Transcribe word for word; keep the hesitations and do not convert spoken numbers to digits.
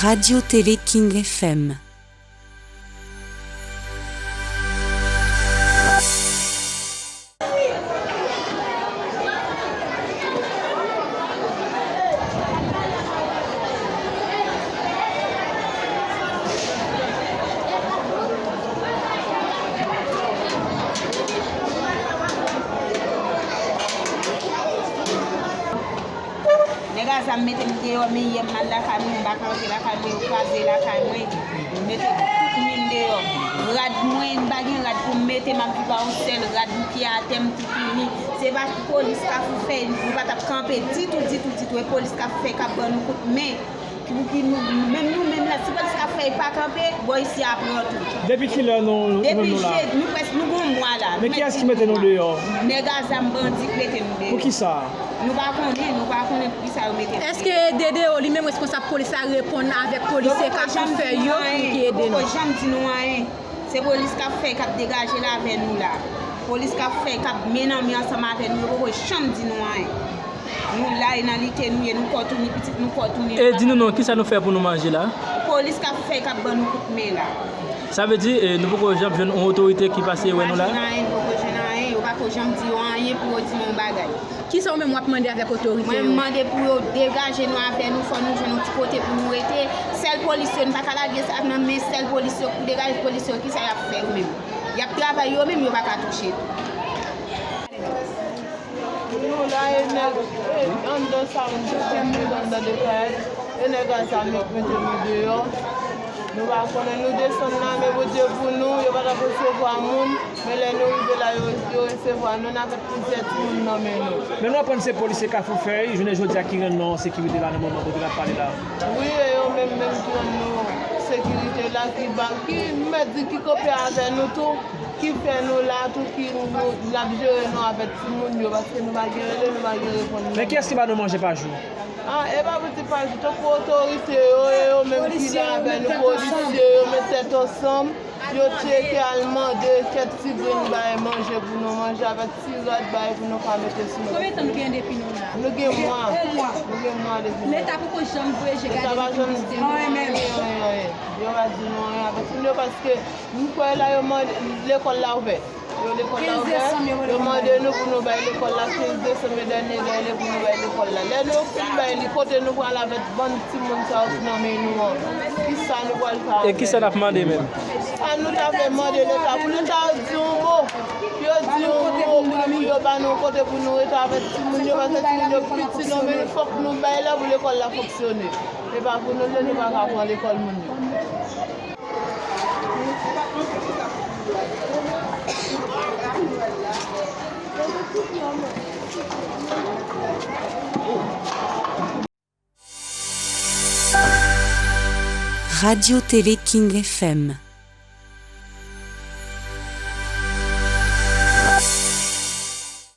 Radio Télé King F M. Nèg a zam mete m deyò, men yè m al lakay mwen, m pa ka antre lakay mwen, yo kraze lakay mwen, yo mete tout moun deyò. Rad mwen, m pa gen rad pou m mete, m ap viv a yon sèl rad, m pye atè, m tou fini. Se pa polis Kafou Fèy, nou pa t ap kanpe ditou, ditou, ditou. E polis Kafou Fèy k ap ban nou kout men. Pou ki nou, menm nou menm la, si polis Kafou Fèy pa kanpe, bò isi a pran tou. Depi kilè nou, nou Depi menm nou la? Je-, nou prèske, nou gon mwa la. Men kiyès ki mete nou deyò? Nèg a zam bandi k mete nou deyò. Poukisa? Nou pa konnen, nou pa konnen poukisa yo mete nou deyò. Èske Dedeo li menm responsab polis la reponn avèk polisye Kafou Fèy yo pou ki ede nou? Yo poko janm di nou anyen. Se polis Kafou Fèy k ap degaje l avè nou la. Polis Kafou Fèy k ap men nan men ansanm avè nou, yo poko janm di nou anyen. Nou la e nan lite nou ye, nou kò touni, pitit nou kò touni. E di nou non, kisa nou fè pou nou manje la? Polis Kafou Fèy k ap ban nou kout men la. Sa vle di, e, nou poko janm jwenn yon otorite ki pase wè nou la? Nou pa jwenn anyen, nou poko jwenn anyen, yo pako janm di yo anyen pou yo di nou yon bagay. Kisa ou menm w ap mande avèk otorite yo? Mwen, m mande pou yo degaje nou avè nou, fò nou jwenn yon ti kote pou nou rete. Sèl polis yo, nou pa ka lage sa nan men sèl polis yo, pou degaje polis yo, kisa y ap fè yo menm? Y ap travay yo menm, yo pa ka touche nou. Nou la, e nèg, e anndan sa moun ki konn viv anndan de kay, e nèg a zam yo k mete nou deyò. Nou pa konnen, nou desann lame Bondye pou nou, yo pa t ap resevwa moun, men lè nou rive la, yo, yo resevwa nou, n avèk plizyè timoun nan men nou. Men nou aprann se polisye Kafou Fèy, jounen jodi a ki rann nou an sekirite la nan moman kote n ap pale la. Wi, e yo menm menm ki rann nou sekirite la, ki ba, ki mèt di ki kanpe avè nou tou, ki fè nou la tou, ki nou, l ap jere nou avèk timoun yo, paske nou pa gen rele, nou pa gen reponn. Men kiyès ki ba nou manje pa jou? Ah, e pa pou ti pa jou, tankou otorite yo, e yo menm ki la avè nou, polisye yo, met tèt ansanm, yo tcheke al mande kèk ti grenn bay manje pou nou manje, avèk ti rad bay pou nou ka mete sou nou. Konbyen tan nou gen depi nou la? Nou gen mwa. Gen yon mwa. Nou gen mwa depi nou la. Leta poko janm voye je gade nou pou vizite nou. Anyen, anyen, anyen. Yo pa di nou anyen avèk moun yo, paske m kwè la yo mande, lekòl la ouvè. Yo lekòl la ouvè. Yo mande nou pou nou bay lekòl la kenz desanm, yo dènye dèle pou nou bay lekòl la. Lè nou fin bay li, kote nou pral avèk bann timoun sa yo ki nan men nou an? Kisa nou pral fè avè yo? E kisa n ap mande menm? Sa nou ta vle mande leta, pou leta di yon mo. Yo di yon mo pou nou, pou yo ba nou kote pou nou rete avèk timoun yo, paske timoun yo piti nan men nou, fòk nou bay lè pou lekòl la fonksyone. E pa pou nou, lè nou pa ka pran lekòl moun yo. Radio Télé King F M.